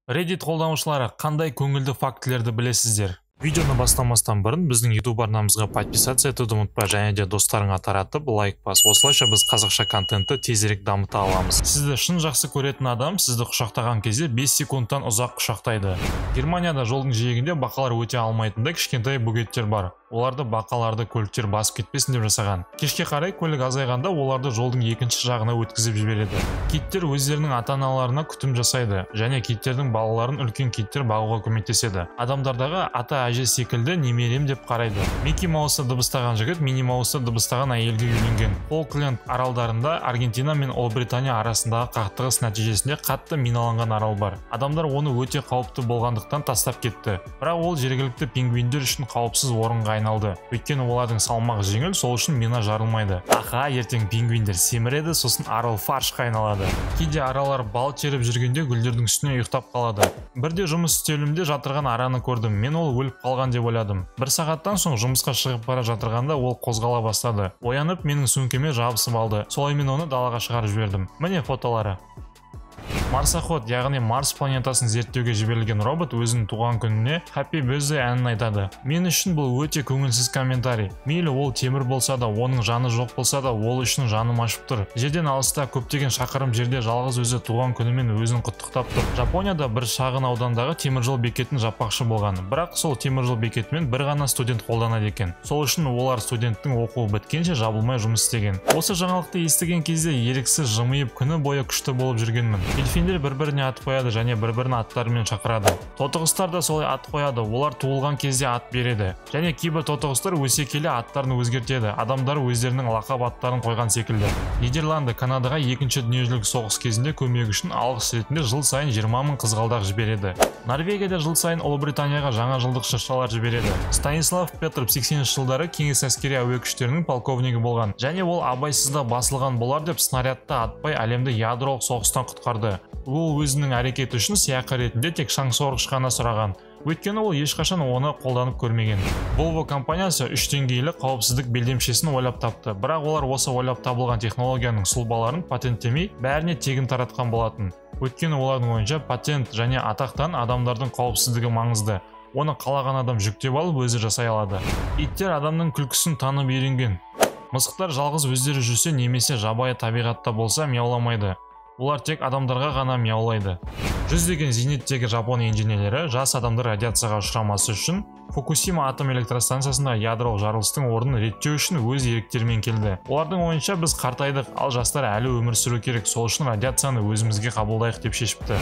Reddit қолданушылары, қандай көңілді фактілерді білесіздер? Видеоны бастамастан бұрын біздің YouTube арнамызға подписаться етуді ұмытпа және де достарыңа таратып лайк бас. Осылайша біз қазақша контентті тезірек дамыта аламыз. Сізді шын жақсы көретін адам сізді құшақтаған кезде 5 секундтан ұзақ құшақтайды. Германияда жолдың жиегінде бақалар өте алмайтындай кішкентай бөгеттер бар. Оларды бақаларды көліктер басып кетпесін деп жасаған. Кешке қарай көлік азайғанда оларды жолдың екінші жағына өткізіп жібереді. Киттер өздерінің ата-аналарына күтім жасайды және киттердің балаларын үлкен киттер бағуға көмектеседі. Адамдардағы ата-әже секілді немерем деп қарайды. Микки Маусты дыбыстаған жігіт Мини Маусты дыбыстаған әйелге үйленген. Фолкленд аралдарында Аргентина мен Ұлыбритания арасындағы қақтығыс нәтижесінде қатты миналанған арал бар. Адамдар оны өте қауіпті болғандықтан тастап кетті. Бірақ ол жергілікті пингвиндер үшін қауіпсіз орынға айналды. Өйткені олардың салмағы жеңіл, сол үшін мина жарылмайды. Аха, ертең пингвиндер семіреді, сосын арал фаршқа айналады. Кейде аралар бал теріп жүргенде гүлдердің үстіне ұйықтап қалады. Бірде жұмыс үстелімде жатырған араны көрдім. Мен ол өліп қалған деп ойладым. Бір сағаттан соң жұмысқа шығып бара жатырғанда ол қозғала бастады. Оянып менің сөмкеме жабысып алды. Солай мен оны далаға шығарып жібердім. Міне фотолары. Марсоход, яғни Марс планетасын зерттеуге жіберілген робот өзінің туған күніне Happy Birthday әнін айтады. Мен үшін бұл өте көңілсіз комментарий. Мейлі ол темір болса да, оның жаны жоқ болса да, ол үшін жаным ашып тұр. Жерден алыста көптеген шақырым жерде жалғыз өзі туған күнімен өзін құттықтап тұр. Жапонияда бір шағын аудандағы теміржол бекетін жаппақшы болған. Бірақ сол теміржол бекетімен бір ғана студент қолданады екен. Сол үшін олар студенттің оқуы біткенше жабылмай жұмыс істеген. Осы жаңалықты естіген кезде еріксіз жымиып күні бойы күшті болып жүргенмін. Дельфиндер бір-біріне ат қояды және бір-бірін аттарымен шақырады. Тотығыстар да солай ат қояды, олар туылған кезде ат береді. Және кейбір тотығыстар өсе келе аттарын өзгертеді. Адамдар өздерінің лақап аттарын қойған секілді. Нидерланды Канадаға екінші дүниежүзілік соғыс кезінде көмек үшін алғыс ретінде жыл сайын 20 мың қызғалдақ жібереді. Норвегияда жыл сайын Ұлыбританияға жаңа жылдық шыршалар жібереді. Станислав Петров 80-ші жылдары Кеңес әскери әуе күштерінің полковнигі болған. Және ол абайсызда басылған болар деп снарядты атпай әлемді ядролық соғыстан құтқарды. Ол өзінің әрекеті үшін сыйақы ретінде тек шаңсорғыш қана сұраған. Өйткені ол ешқашан оны қолданып көрмеген. Volvo компаниясы үш деңгейлі қауіпсіздік белдемшесін ойлап тапты. Бірақ олар осы ойлап табылған технологияның сұлбаларын патенттемей, бәріне тегін таратқан болатын. Өйткені олардың ойынша патент және атақтан адамдардың қауіпсіздігі маңызды. Оны қалаған адам жүктеп алып өзі жасай алады. Иттер адамның күлкісін танып үйренген. Мысықтар жалғыз өздері жүрсе немесе жабайы табиғатта болса мияуламайды. Олар тек адамдарға ғана мияулайды. Жүздеген зейнеттегі жапон инженерлері жас адамдар радиацияға ұшырамасы үшін Фукусима атом электростанциясында ядролық жарылыстың орнын реттеу үшін өз еріктерімен келді. Олардың ойынша біз қартайдық, ал жастар әлі өмір сүру керек, сол үшін радиацияны өзімізге қабылдайық деп шешіпті.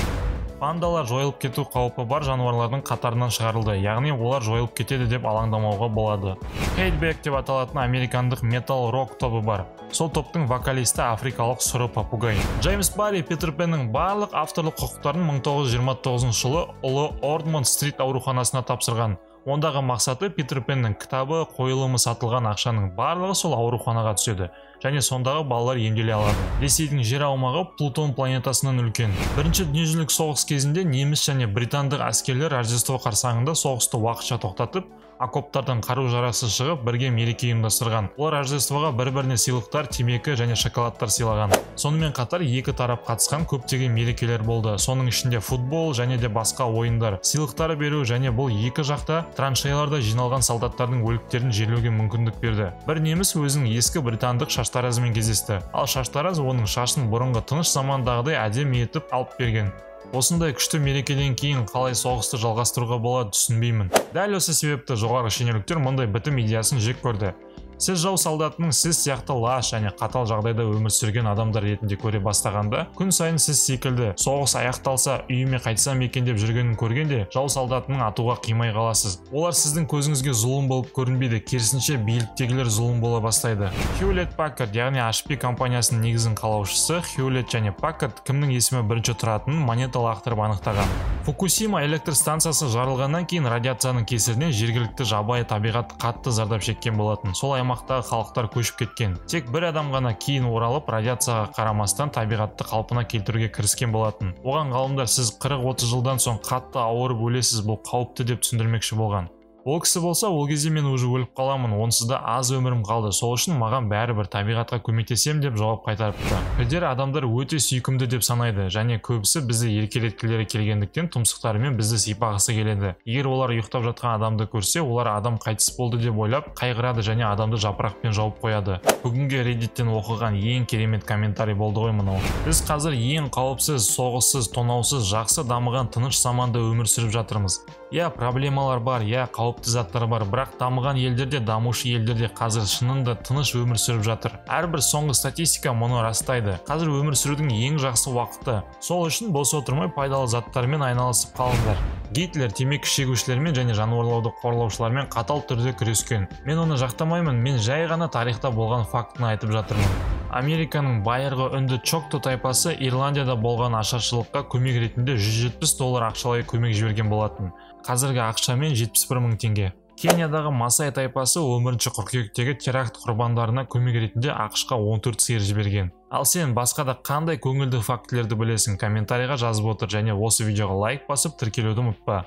Пандалар жойылып кету қаупі бар жануарлардың қатарынан шығарылды, яғни олар жойылып кетеді деп алаңдамауға болады. Хейтбек деп аталатын американдық метал рок тобы бар. Сол топтың вокалисті африкалық сұры попугай. Джеймс Барри Питер Пеннің барлық авторлық құқықтарын 1929 жылы ұлы Ормонд Стрит ауруханасына тапсырған. Ондағы мақсаты Питер Пеннің кітабы, қойылымы сатылған ақшаның барлығы сол ауруханаға түседі және сондағы балалар емделе алады. Ресейдің жер аумағы Плутон планетасынан үлкен. Бірінші дүниежүзілік соғыс кезінде неміс және британдық әскерлер Рождество қарсаңында соғысты уақытша тоқтатып, окоптардан қару-жарақсыз шығып, бірге мереке ұйымдастырған. Олар Рождествоға бір-біріне сыйлықтар, темекі және шоколадтар сыйлаған. Сонымен қатар екі тарап қатысқан көптеген мерекелер болды. Соның ішінде футбол және де басқа ойындар, сыйлықтар беру және бұл екі жақта траншеяларда жиналған солдаттардың өліктерін жерлеуге мүмкіндік берді. Бір неміс өзінің ескі британдық шаштаразымен кездесті. Ал шаштараз оның шашын бұрынғы тыныш замандағыдай әдемі етіп алып берген. Осындай күшті мерекеден кейін қалай соғысты жалғастыруға болады түсінбеймін. Дәл осы себепті жоғарғы шенеуніктер мұндай бітім идеясын жек көрді. Сіз жау солдатының сіз сияқты лас және қатал жағдайда өмір сүрген адамдар ретінде көре бастағанда, күн сайын сіз секілді соғыс аяқталса үйіме қайтсам екен деп жүргенін көргенде, жау солдатының атуға қимай қаласыз. Олар сіздің көзіңізге зұлым болып көрінбейді, керісінше биліктегілер зұлым бола бастайды. Hewlett Packard, яғни HP компаниясының негізін қалаушысы Hewlett және Packard кімнің есімі бірінші тұратынын монета лақтырып анықтаған. Фукусима электр станциясы жарылғаннан кейін радиацияның кесірінен жергілікті жабайы табиғат қатты зардап шеккен болатын. Сол аймақтағы халықтар көшіп кеткен. Тек бір адам ғана кейін оралып, радиацияға қарамастан табиғатты қалпына келтіруге кіріскен болатын. Оған ғалымдар сіз 40-30 жылдан соң қатты ауырып өлесіз, бұл қауіпті деп түсіндірмекші болған. Ол кісі болса, ол кезде мен уже өліп қаламын, онсыз да аз өмірім қалды, сол үшін маған бәрібір, табиғатқа көмектесем деп жауап қайтарыпты. Пілдер адамдар өте сүйкімді деп санайды және көбісі бізді еркелеткілері келгендіктен тұмсықтарымен бізді сипағысы келеді. Егер олар ұйықтап жатқан адамды көрсе, олар адам қайтыс болды деп ойлап қайғырады және адамды жапырақпен жауып қояды. Бүгінгі Reddit'тен оқыған ең керемет комментарий болды ғой мынау. Біз қазір ең қауіпсіз, соғыссыз, тонаусыз, жақсы дамыған тыныш заманда өмір сүріп жатырмыз. Иә, проблемалар бар, иә, қауіпті заттар бар, бірақ дамыған елдерде, дамушы елдерде қазір шынында тыныш өмір сүріп жатыр. Әрбір соңғы статистика мұны растайды. Қазір өмір сүрудің ең жақсы уақыты. Сол үшін бос отырмай пайдалы заттармен айналысып қалыңдар. Гитлер темекі шегушілермен және жануарларды қорлаушылармен қатал түрде күрескен. Мен оны жақтамаймын, мен жай ғана тарихта болған фактіні айтып жатырмын. Американың байырғы үнді Чокто тайпасы Ирландияда болған ашаршылыққа көмек ретінде $170 ақшалай көмек жіберген болатын. Қазіргі ақшамен 71 мың теңге. Кениядағы Масай тайпасы 11 қыркүйектегі теракт құрбандарына көмек ретінде ақшқа 14 сиыр жіберген. Ал сен басқа да қандай көңілді фактілерді білесің, комментарийға жазып отыр және осы видеоға лайк басып тіркелуді ұмытпа.